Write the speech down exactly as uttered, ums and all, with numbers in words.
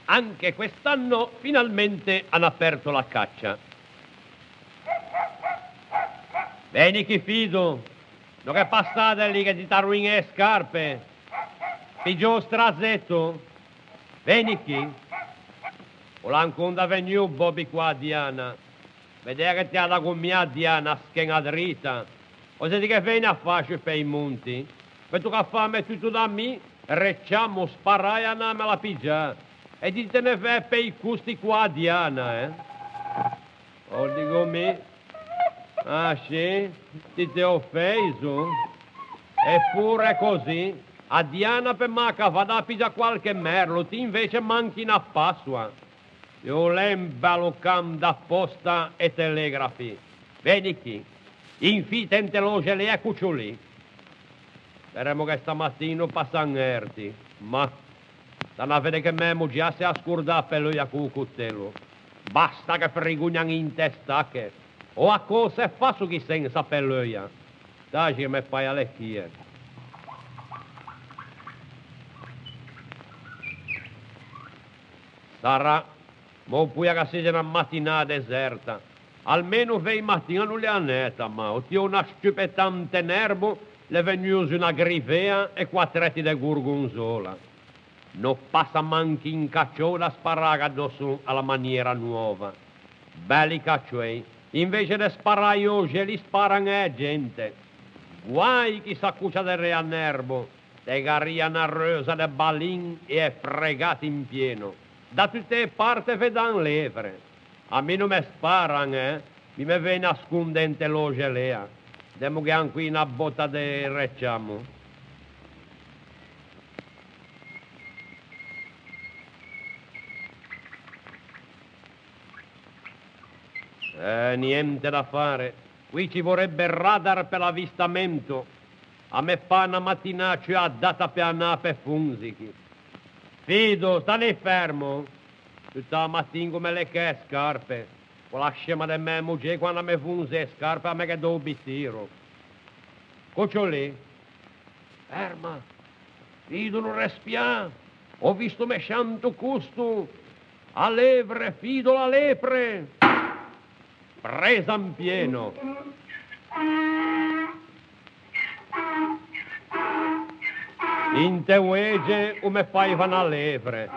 Anche quest'anno finalmente han aperto la caccia. Vegni chi, Fido, no ghe passâ de lì che ti te roin e scarpe. Piggia o strazeto. Vegni chi. O l'à ancondà vegnû Bobby qua, Diana. Vedê che ti à da gomiâ, Diana, a schena drita. Cos'é ti ghe vegni a fâ sciù pe-i monti? Me toca fâme tutto da mi, reciamo, sparâ e anâmela a piggiâ. E ti te ne væ pe-i costi co a Diana, eh? O digo mi. Ah, sì? Ti te ofeiso? Epure così? A Diana pe mâ cavada a piggia qualche merlo, ti invece manchi na passoa. O l'é un bello can da posta e telegrafi. Vegni chi. Infite inte l'oxelea e cucciolì. Speremo che stamatin no passan erti. Ma, stà a vedê che mæ mogê a se à scordâ a peleuia co-o cotello. Basta che frigognan inte stache. O a cöse fasso chi sensa peleuia? Taxi che me paia le chie. Sarà, ma o poia che a sexe na matinâ deserta. Almeno vei matin a no l'ea neta, ma o tiò na stupetante nerbo, l'é vegnuo zu na grivea e quattretti de gorgonzola. No passa manchi un cacciou da sparâghe adosso a la maniera nuova. Belli cacciouei, invece de sparâ i oxelli, sparan a-e gente. Guai chi s'accocia derê a nerbo, te garia na reusa de balin e e fregate in pieno. Da tute e parte vedan levre. A mi no me sparan, eh? Mi me vegno a sconde inte l'oxelea. Demoghe ancoa na bota de reciamo. Eh, niente da fare. Qui ci vorrebbe radar per l'avvistamento. A me pâ na matinâ ciù adatta pe anâ pe fonzichi. Fido, sta lì fermo. Tutta a matin che o me leche e scarpe. Quella scema de mæ mogê, quando a me vonze e scarpe, a me ghe dà o bitiro. Cocciolì. Ferma. Fido, no respiâ. Ò visto mesciâ into costo. A levre, Fido, la lepre. Presa in pieno. Inte oege o me faiva na levre.